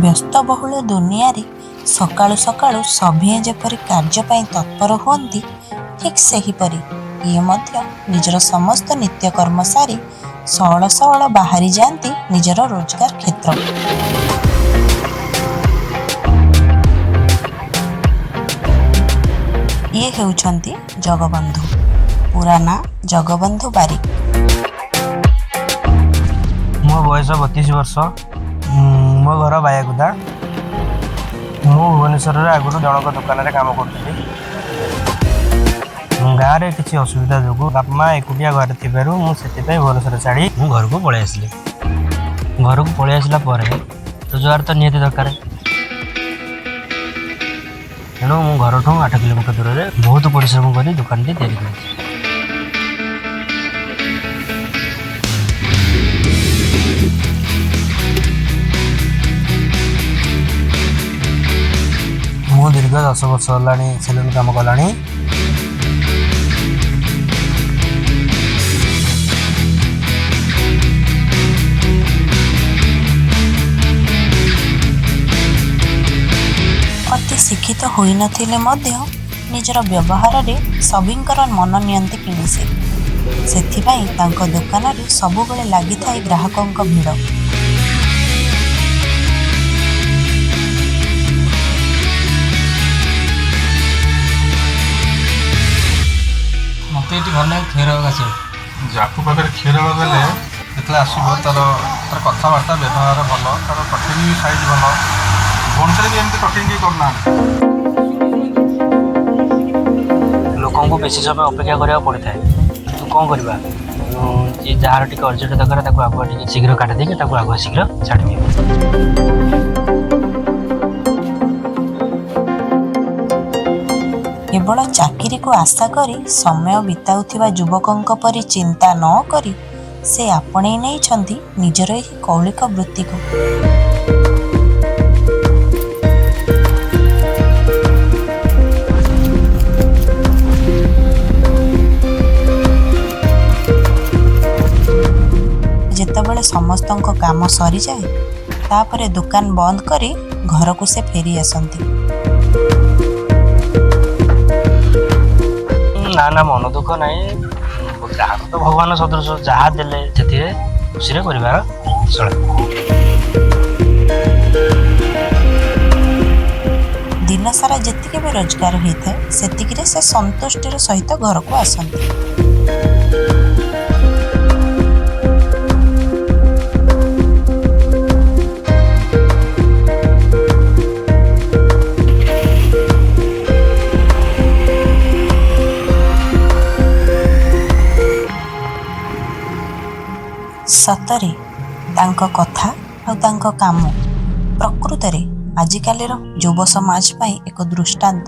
ବ୍ୟସ୍ତବହୁଳ ଦୁନିଆରେ ସକାଳୁ ସକାଳୁ ସଭିଏଁ ଯେପରି କାର୍ଯ୍ୟ ପାଇଁ ତତ୍ପର ହୁଅନ୍ତି, ଠିକ୍ ସେହିପରି ଇଏ ମଧ୍ୟ ନିଜର ସମସ୍ତ ନିତ୍ୟକର୍ମ ସାରି ସଅଳ ସଅଳ ବାହାରି ଯାଆନ୍ତି ନିଜର ରୋଜଗାର କ୍ଷେତ୍ରକୁ। ଇଏ ହେଉଛନ୍ତି ଜଗବନ୍ଧୁ। ପୁରା ନାଁ ଜଗବନ୍ଧୁ ବାରିକ। ମୋ ବୟସ 32 ବର୍ଷ। ମୋ ଘର ବାୟାକୁଦା। ମୁଁ ଭୁବନେଶ୍ୱରରେ ଆଗରୁ ଜଣଙ୍କ ଦୋକାନରେ କାମ କରୁଥିଲି। ଗାଁରେ କିଛି ଅସୁବିଧା ଯୋଗୁଁ ବାପା ମା ଏକୁଟିଆ ଘରେ ଥିବାରୁ ମୁଁ ସେଥିପାଇଁ ଭୁବନେଶ୍ୱର ଛାଡ଼ି ମୁଁ ଘରକୁ ପଳେଇ ଆସିଲି। ଘରକୁ ପଳେଇ ଆସିଲା ପରେ ରୋଜଗାର ତ ନିହାତି ଦରକାର, ତେଣୁ ମୁଁ ଘରଠୁ 8 କିଲୋମିଟର ଦୂରରେ ବହୁତ ପରିଶ୍ରମ କରି ଦୋକାନଟି ତିଆରି କରିଛି। ମୁଁ ଦୀର୍ଘ 10 ବର୍ଷ ହେଲାଣି ସେଲୁନ୍ କାମ କଲାଣି। ଅତି ଶିକ୍ଷିତ ହୋଇନଥିଲେ ମଧ୍ୟ ନିଜର ବ୍ୟବହାରରେ ସଭିଙ୍କର ମନ ନିଅନ୍ତି କିଣି ସେ। ସେଥିପାଇଁ ତାଙ୍କ ଦୋକାନରେ ସବୁବେଳେ ଲାଗିଥାଏ ଗ୍ରାହକଙ୍କ ଭିଡ଼। ମୋତେ ଏଠି ଭଲ ଲାଗେ କ୍ଷୀର ଆସିବାକୁ। ଯାକୁ ପାଖରେ କ୍ଷୀର ଗଲେ ଯେତେବେଳେ ଆସିବ ତାର ତାର କଥାବାର୍ତ୍ତା ବ୍ୟବହାର ଭଲ, ତାର କଟିଂ ବି ସାଇଜ୍ ଭଲ। ଭୁବନେଶ୍ୱରରେ ବି ଏମିତି କଟିଂ କେହି କରୁନାହାନ୍ତି। ଲୋକଙ୍କୁ ବେଶୀ ସମୟ ଅପେକ୍ଷା କରିବାକୁ ପଡ଼ିଥାଏ, କିନ୍ତୁ କ'ଣ କରିବା, ଯିଏ ଯାହାର ଟିକେ ଅର୍ଜେଣ୍ଟ ଦରକାର ତାକୁ ଆଗୁଆ ଟିକେ ଶୀଘ୍ର କାଟି ଦେଇକି ତାକୁ ଆଗୁଆ ଶୀଘ୍ର ଛାଡ଼ିଦିଏ। କେବଳ ଚାକିରିକୁ ଆଶା କରି ସମୟ ବିତାଉଥିବା ଯୁବକଙ୍କ ପରି ଚିନ୍ତା ନ କରି ସେ ଆପଣେଇ ନେଇଛନ୍ତି ନିଜର ଏହି କୌଳିକ ବୃତ୍ତିକୁ। ଯେତେବେଳେ ସମସ୍ତଙ୍କ କାମ ସରିଯାଏ, ତାପରେ ଦୋକାନ ବନ୍ଦ କରି ଘରକୁ ସେ ଫେରି ଆସନ୍ତି। ନା ନା, ମନ ଦୁଃଖ ନାହିଁ। ଗ୍ରାହକ ତ ଭଗବାନ ସଦୃଶ, ଯାହା ଦେଲେ ସେଥିରେ ଖୁସିରେ ପରିବାର ଚଳେ। ଦିନସାରା ଯେତିକି ବି ରୋଜଗାର ହୋଇଥାଏ, ସେତିକିରେ ସେ ସନ୍ତୁଷ୍ଟିର ସହିତ ଘରକୁ ଆସନ୍ତି। ସତରେ ତାଙ୍କ କଥା ଆଉ ତାଙ୍କ କାମ ପ୍ରକୃତରେ ଆଜିକାଲିର ଯୁବ ସମାଜ ପାଇଁ ଏକ ଦୃଷ୍ଟାନ୍ତ।